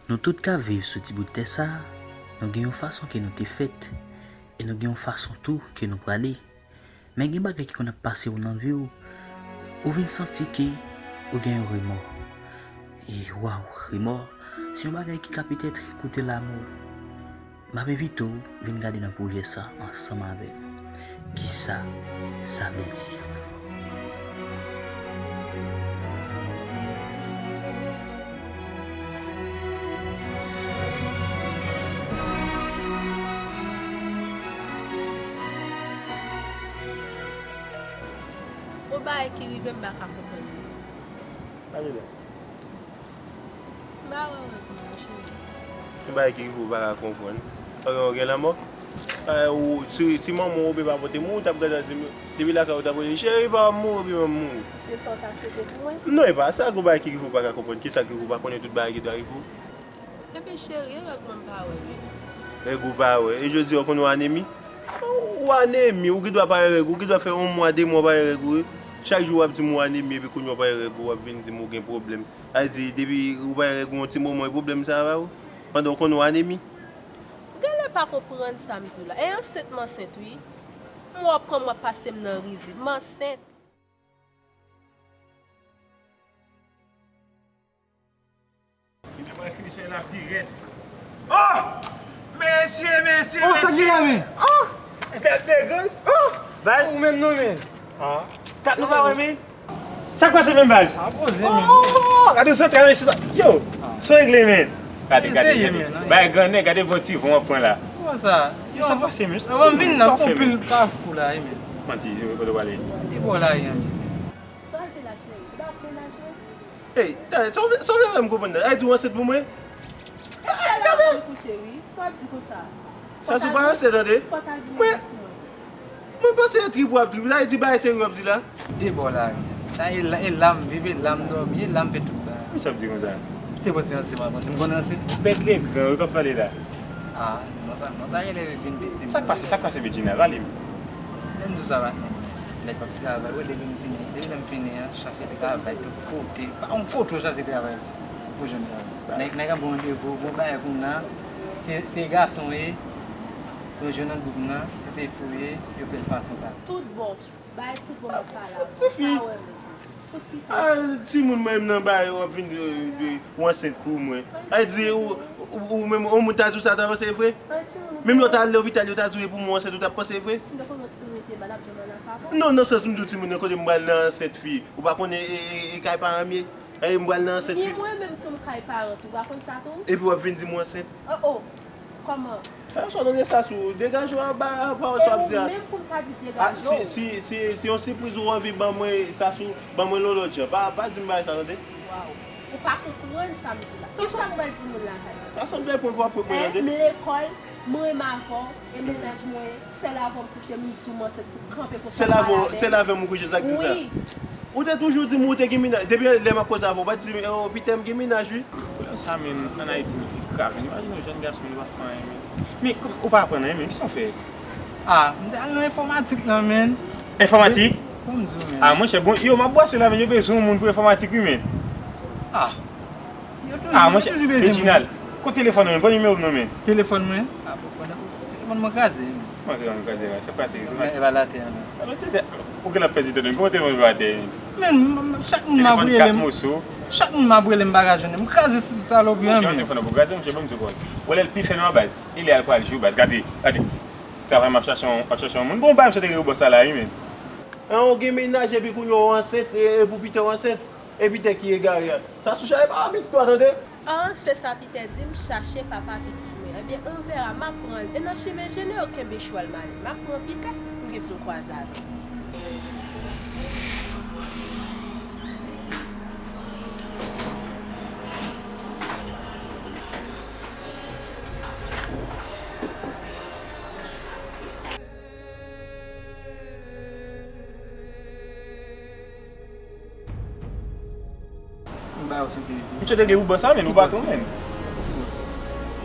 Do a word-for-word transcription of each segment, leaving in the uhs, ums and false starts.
Nou tout ka viv sou ti bout tè sa a, nou gen yon fason ke nou te fèt, e nou gen yon fason tou ke nou prale. Men gen bagay ki konn ap pase w nan vi w, ou vin santi ke ou gen yon remò. E waw, remò, se yon bagay ki ka petèt koute lam ou. M ap envite w vin gade nan pwojè sa ansanm avè m. Kisa sa vle di? Yon bagay ki rive m pa ka konprann li. Anile. M pa wè règ mwen, cheri. Yon bagay ki rive w pa ka konprann. Paske w gen lanmò. Paske ou, si, si manman w oubyen papa w te mouri, w t ap gade l di m, depi lakay ou t ap rele, cheri, papa m mouri oubyen manmi m mouri. Se sa w ta swete pou mwen? Non, e pa sa, gon bagay ki rive w pa ka konprann. Kisa ki rive w pa konnen tout bagay ki dwe rive w? Ebyen cheri, e règ mwen m pa wè wi. Règ ou pa wè. E jodi a w konn w anemi? Ou anemi, ou gen dwa pa wè règ ou, ou gen dwa fè yon mwa, de mwa w pa wè règ ou wi. Chak jou w ap di m ou anemi epi kounye a w pa wè règ ou, w ap vin di m ou gen pwoblèm. Sa vle di depi ou pa wè règ ou yon ti moman e pwoblèm sa a ba ou? Pandan w konnen w anemi? Genlè pa konprann sa m di w la. E ansent m ansent wi. M wè w pran m w ap pase m nan rizib. M ansent. Li te pral fini sou la pi rèd. Oh! Mesye, mesye, mesye! Oh, sa ki la men? Oh! Gade degans! Oh! Baz! Ou menm non men? Ah! Kat nou pa wè men? Sa k pase menm baz? Sa poze men. Oh! Gade zantray mesye sa. Yo! Sa w regle men? Gade, gade, gade. Bay grannen, gade bon ti van w ap pran la. Kòman sa? Yo, sa pase men? Avan m vin nan konpil pa kou la wi men. Manti, kote w prale? Li bò la wi men. Sa w te la cheri? Ou pa ap menaj mwen? Ey, tande, sa w vle fè m konprann nan? Ay di w ansent pou mwen? Ay, tande! Kouche wi, sa w ap di konsa? Sa sou pa ansent tande? Mwen, mwen panse e trip w ap trip, sa vle di bagay serye w ap di la? De bò la wi. Sa e la, e la m viv, e la m dòmi, e la m fè tout bagay. Kisa w ap di konsa? Se bon, se ansent m ap ansent, m konnen ansent. Bèt legran wi k ap pale la. Ah, non sa, non sa rele vin piti. Sa k pase, sa k pase Bedjina? Pale m. Lè m di w sa maten, nèg p ap travay, wi, depi m fini, depi lè m fini an, chache travay tout kote, pa yon kote w chache travay pou jwenn travay. Nèg, nèg ap gen randevou, bon bagay kounye a, se, se gason w ye, yo jwenn nan gwoup nan, si se fi w ye, yo fè l fason sa. Tout bon, bagay tout bon m ap pale avè w, ou pa wè m. Ah, timoun mwen menm nan bay w ap vin ou ansent pou mwen. Ay di ou ou menm yon moun ta di w sa ta panse e vre? Menm lè w ta al lopital yo ta di w e pou mwen w ansent ou t ap panse e vre? Non, nan sans m di w timoun nan kote m pral nan ansent fi. Ou pa konnen e kay paran m ye? E m pral nan ansent fi. Ni mwen menm tou m kay paran tou, ou pa konn sa tou? Epi w ap vin di m w ansent? Oh oh, kòman? Fè yon sòt de sa sou ou. Degaje w anba pawòl sa w ap di a. E ou menm pou m ta di degaje w. Si, si, si, si yon sipriz ou anvi ban mwen, sa sou, ban mwen l yon lòt jan. Pa, pa di m bagay sa tande. Waw. Ou pa konprann sa m di w la. Kisa m pral di moun lakay mwen? Sa sanble pwen w ap pwen mwen tande. M lekòl, m renmen avè w, e mennaj mwen, sèl avè w m kouche, m di w m ansent pou kanpe pou fè m pale avè l. Sèl avè m ou kouche, sa k di sa? Wi. Ou te toujou di m ou te gen mennaj. Depi lè m ap koze avè w, ou pa t di m, o, Pitè, m gen mennaj wi. Pwoblèm sa menm, ann Ayiti nou pi grav menm. Imajine yon jèn gason li pa fè anyen menm. Men, ou pa aprann anyen menm, kisa w fè? Ah, m te al nan enfòmatik la menm. Enfòmatik? Ban m di w menm. Ah, monchè, bon, yo, m ap bwase la menm, yo bezwen yon moun pou enfòmatik wi menm. Ah. Ah, monchè, Reginald, kot telefòn ou menm? Ban m nimewo m non menm. Telefòn mwen? Ah, bon, pandan, telefòn mwen kraze menm. Kòman telefòn ou kraze la? Sa k pase? Sa k pase? E pa l atè a la. Alò, tètè, ou genlè ap pèdi tèt ou, kòman telefòn ou atè? Men, chak moun m ap rele m, chak moun m ap rele m pa ka jwenn li. M kraze sou salopri an men. Telefòn nan pou kraze, monchè, ban m di w kòman. Ou wè lè l pi fè non baz. E lè al pral jou baz, gade, gade. Travay m ap chache yon, ap chache yon moun. Bon, bagay m sot rele w bòs la la wi men. An, ou gen mennaj epi kounye a w ansent, e, e pou pita w ansent. E Pitè ki egare a. Sa sou chaje pa istwa tande. An, se sa Pitè di m, chache papa pitit mwen. Ebyen, on verra, m ap pran l. E nan chimen jene yo kenbe chwal m ale. M ap pran Pitè, m gen pou m kwaze avè l. M sot regle pou bòs la menm, ou patwon menm.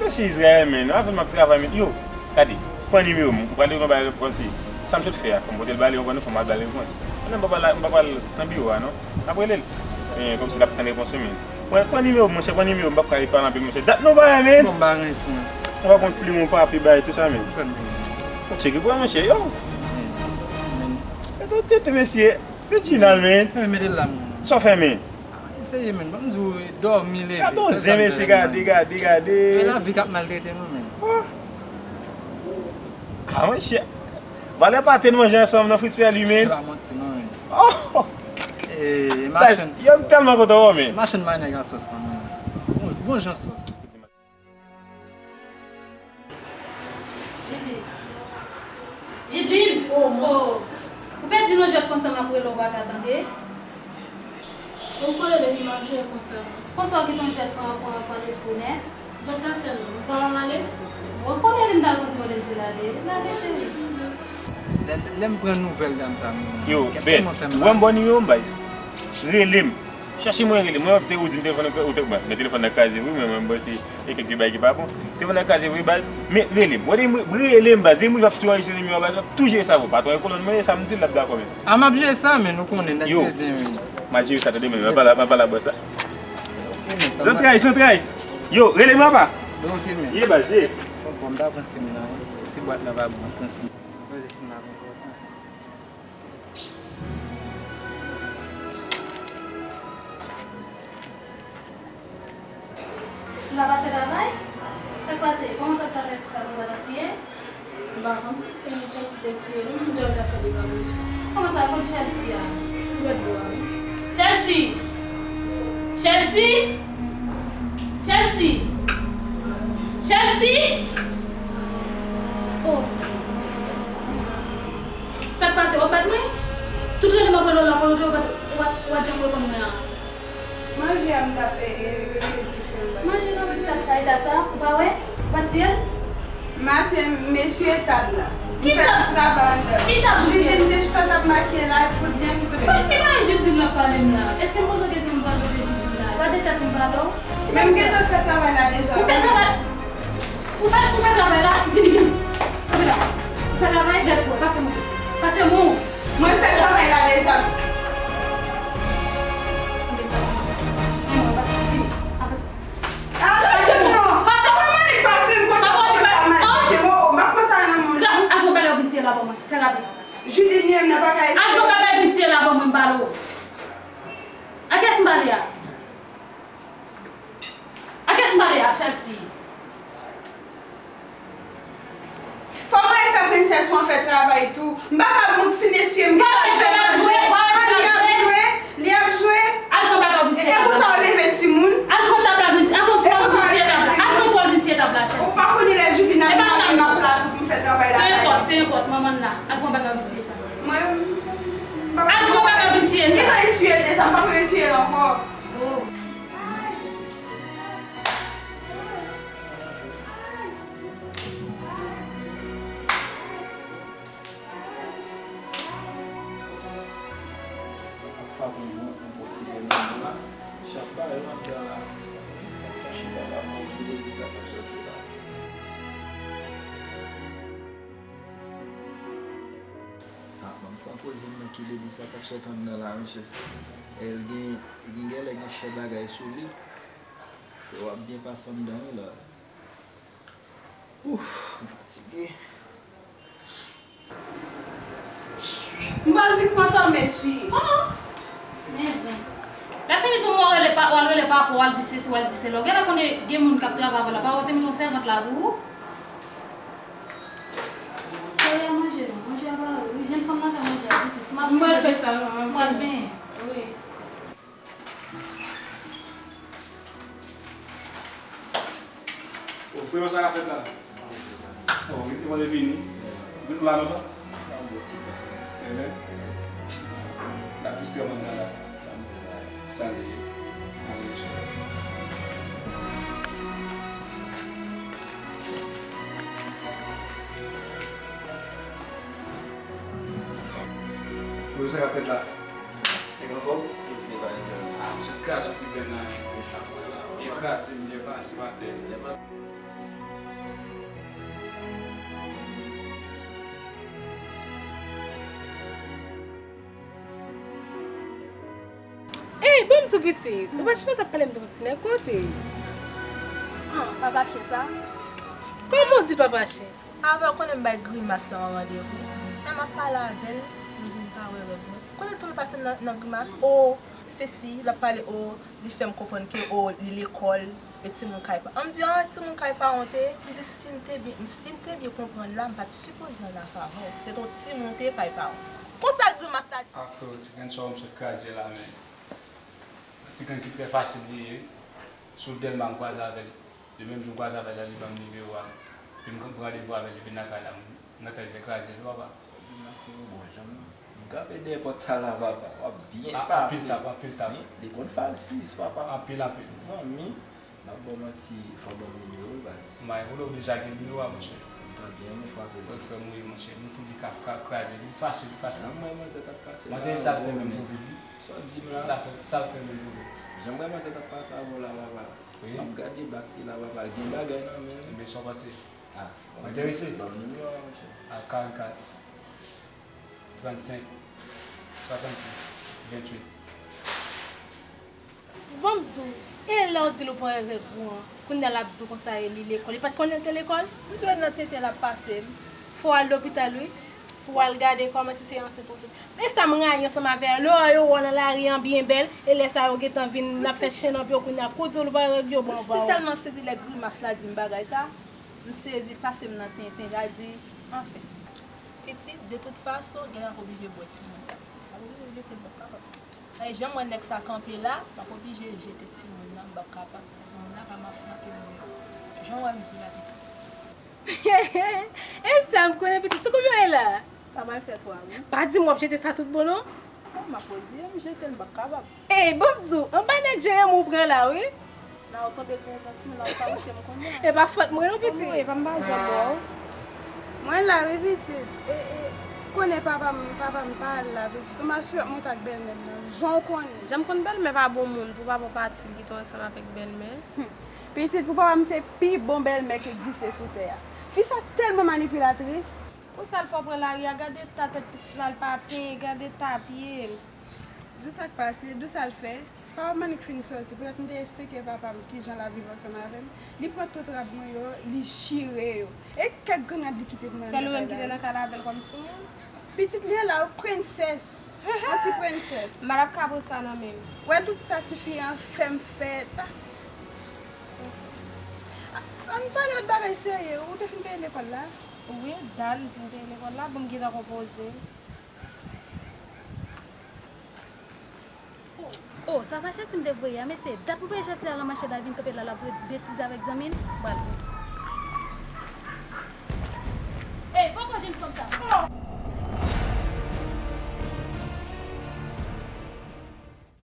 Mesye Izrayèl menm, avè m ap travay menm. Yo, gade, pran nimewo m, ou pral rele m bay repons li. Sa m sot fè a, fò m pote l ba li, ou konprann, fò m al ba l repons. Kounye a m pa pral, m pa pral nan biwo a non. M ap rele l. Men kòmsi l ap tann repons mwen menm. Pran, pran nimewo m, monchè, pran nimewo m, m p ap ka ret pale anpil, monchè. Dat nou pa wè, men. Bon, m pa gen sou mwen. Ou pa konn plim, ou pa pi bagay, tou sa, men. Ou konn, men. Ou tcheke pou mwen, monchè, yo. Men. Mete w tete, mesye. Reginald, men. Men, mete l la, men. Sa w fè, men? Eseye, men. Ban m di w, dòmi, leve. Gade yon zen, mesye, gade, gade, gade. Men lavi k ap maltrete nou, men. Oh. Ah, monchè. Valè pate n manje ansanm nan Fritz Perlu, men. Se pa manti, non, men. Oh! Eh, machann. Yo, m tèlman kontan wè w, men. Machann manèg ak sòs lan, men. Bon, bon jan sòs. Jidlin. Jidlin! Oh, oh. Ou pèdi nan jwèt konsa, m ap rele w, ou pa ka tande. Ou konnen depi m ap jwe konsa. Konsa w kite yon jwèt pran, pran, pran lespri w nèt. Jwèt la tèlman. Ou pa wè m ale? Ou konnen li m t al konn ti modèl se la de. Lage cheri. Lè, lè m pran nouvèl dam sa, m... Yo, kèk bèt, kòman fè m ou wè m ba w nimewo m, baz? Rele m. Chèche mwen, rele m. Mwen te ou di m telefòn nan, ou te, bon, men telefòn nan kraze vre, men mwen, mwen se e kèk bagay ki pa bon. Telefòn nan kraze vre, baz. Men rele m. Wè, rele m, baz. Rele m, w ap toujou anrejistre nimewo a, baz. W ap toujou jere sa vre. Patwon e kolòn mwen ye, sa m di l, l ap dakò, men. A, m ap jere sa, men nou konnen nèg bezwen, wi. M a jere sa, tande, men. M a pale, m a pale a bòs la. Ok, men, sa m... Zantray, zantray. Yo, rele m apa. Ok, men. Ye, baz, ye. Fò m pa pran sim nan, wi. Si bwat la pa bon, pran sim. Mwen peze sim nan ankò. Ou la pa fè travay? Sa k pase? Kòman tòp sa fè sa konsa, tòp tiye? M pa konn si se te Michel ki te fouye li, m te wè l t ap fè de bagay. Kòman sa, kot Chelsea a? Tou lòt bò a, wi. Chelsea! Chelsea! Chelsea! Chelsea! Oh! Sa k pase? W ap bat mwen? Tout rele m ap rele w la, kote w te, w pa t, w pa t, w pa t janm reponn mwen an. Manje a m t ap, e, e, rete dife anba. Manje nan eta sa, eta sa, ou pa wè? Ou pa tiye l? Maten, mesye etab la. Ki tab? M fè tout travay anndan. Ki tab ou tiye? Jidlin te chita t ap makiye la, e fout byen ki tonbe. Ki bagay Jidlin w ap pale m la? Èske m poze w kesyon m pale w de Jidlin la? E pa de tèt m pale w? Men m gentan fè travay la deja. Ou fè travay? Ou fè, ou fè travay la, vini, vini. Kanpe la. Ou fè travay, gade pou wè. Pase mwen. Pase mwen. Mwen fè travay la deja. Vini. Avanse. Pase mwen. Pase mwen. Pase mwen. Al pran bagay w vin tiye la ban mwen. Fè rapid. Jidlin, nan pa ka... Al pran bagay vin tiye la ban mwen, m pale w. A kiyès m pale a? A kiyès m pale a, Chelsea? Fò mwen fè prensès ou an fè travay tou. M pa ka mout fin esye, m gentan jwe, manje. Li ap jwe, li ap jwe. Al pran bagay ou vin tiye la. E pou sa ou leve timoun. Al pran tab la vin, al pran twal vin tiye tab la. Al pran twal vin tiye tab la, Chelsea. Ou pa konnen lè Jidlin ap mande m ap la tou pou m fè travay lakay li. Peu importe, peu importe, manman la. Al pran bagay ou vin tiye sa. Mwen, m pa... Al pran bagay ou vin tiye sa. M gentan eswiye l deja, m pa pou eswiye l ankò. Oh. Ap fabriye yon, yon bon ti grenn nan la. Chak bagay nan la. Sa chita la, bon, ki legliz la k ap sòti la. Ah, ban m fè yon poze m nan ki legliz sa k ap sòt anndan la, mesye. El gen, gen genlè gen chè bagay sou li. Frè, w ap byen pase anndan wi la. Ouf, m fatige. M pral vin pran tan, mesye. Oh! Men zen. Lè fini tou, mwen rele pa, w al rele papa, w al di sesi, w al di sela. Ou genlè konnen gen moun k ap travay avè w la, pa wè w te mete yon sèvant la pou ou. Cheri a manje non, manje a pare wi, jèn fanm nan fè manje a pitit. M ap... M pral fè sa, manman. M pral benyen. Wi. O, freo, sa k ap fèt la? O, li te mande vini. Vin la lontan? Yon bon ti tan. Enben. N ap distrè moun nan la. Sa li ye? Sa li ye? N ap rejwenn. Freo, sa k ap fèt la? Nèg anfòm? Tout se bay djaz. Ah, misye kraze yon ti grenn nan. E sa mwen la. Byen kraze, m byen pase, m atè. Ey, ban m Pitit, ou pa chita t ap pale m de yon ti nèg kote? Ah, papa chen sa? Kòman w di papa chen? Avè w konnen m bay grimas nan yon randevou. Lè m ap pale avè l, m di m pa wè rèv mwen. Konnen l tonbe pase m nan, nan grimas, o, sesi, l ap pale, o, li fè m konprann ke, o, li lekòl, e timoun kay pa. An m di, ah, timoun kay pa w te ye? M di, si m te byen, si m te byen konprann la, m pa t sipoze ann afè avè w. Se t on timoun w te ye kay pa w. Konsa grimas la. Ah, freo, ti grenn sa w m sot kraze la, men. Ti grenn ki trè fasil li ye. Sou Dèlma m kwaze avè l. Li menm jou m kwaze avè l la, li ban m nimewo a. Epi m pran randevou avè l, li vin lakay la. M gentan vle kraze l, papa. Sa w di m la freo, bon, jan m, m kanpe dèyè pòt sa la, papa. W ap byen pase. Anpil tap, anpil tap. Li konn falsis, papa. Anpil, anpil. Zanmi, m ap ba w manti, fò w ban m nimewo l, baz. M a, ou oblije ak nimewo a, monchè. M ta byen renmen frape l. Wi, frè m, wi, monchè. M tou li ka, ka kraze li. Fasil, fasil. Nan mwen, manzè t ap pase la. Manzè, sa l fè menm pou vi l, wi. Sa w di m la? Sa fè, sa l fè menm pou li. Jan m wè manzè t ap pase avè w la, papa. Wi. M ap gade bak li la, papa. L gen bagay nan men l. Ebyen, sa w panse? Ah, enterese? Ban m nimewo a, monchè. A karannkat, trannsenk, swasannsis, venntuit. Bon, m di w, e lè w di l ou pran rèv ou an, kounye a l ap di w konsa e li lekòl. Li pa t konnen l te lekòl? M jwenn nan tenten l ap pase m. Fò w al lopital, wi. Pou w al gade kòman si se ansent ou se. E sa m rayi ansanm avè yo, lè yo wè w nan lari an byen bèl, e lè sa yo gentan vin, n ap fè chen nan pye w kounye a, kou di w l ba règ yo bon ba w. M si tèlman sezi lè grimas la di m bagay sa, m sezi l pase m nan tenten, sa di, anfen. Pitit, de tout fason, gen lè w ap oblije bwè timoun sa. Pitit, m ap oblije jete l, m p ap kapab. Ay, jan m wè nèg sa kanpe la, m ap oblije jete timoun nan, m p ap kapab. Timoun nan ka m afwonte moun yo. Jan w wè m di w la, pitit. E sa m konnen pitit, se konbyen w ye la? Sa pral fè twa, wi. Pa di m w ap jete sa tout bon non. Bon, m ap oze, m jete l, m p ap kapab. Ey, bon m di w, anba nèg jan renmen w pran la, wi. La ou tonbe nan timoun la, ou pa mouche m konnen. E pa fòt mwen non, pitit. Anmwey, pa m pa janm wè w. Mwen la, wi, pitit. E, e, konnen papa m, papa m pa al la, pitit. Ou m aswè ap monte ak bèlmè m nan. Jan w konnen. Jan m konn bèlmè pa bon moun, pou papa w pati, l kite w ansanm avèk bèlmè. Pitit, pou papa m se pi bon bèlmè ki egziste sou tè a. Fi sa tèlman manipilatris. Konsa l fè w pran lari a, gade ta tèt pitit la, l pa penyen, gade ta pye l. Di w sa k pase, di w sa l fè. Papa m annik fin sòti, poutèt m te esplike papa m kijan l ap viv ansanm avè m. Li pran tout rad mwen yo, li chire yo. E kèk grenn rad li kite pou mwen nan kay la. Sèl ou menm ki te nan kay la avè l kòm timoun? Pitit li an la, wi, prensès. Yon ti prensès. M pa t ap ka pran sa nan men l. Wè tout sa tifi an fè m fè. Ah. Ann pale lòt bagay serye. Ou te fin peye lekòl la? Wi, dat m fin peye lekòl la. Bon, m gentan konpoze. Oh, sa pa Jati m te voye a, mesye. Dat m voye Jati a lan mache la vin kanpe la, l ap betize avèk zanmi l. M pral pran. Ey, poko jwenn fanm sa.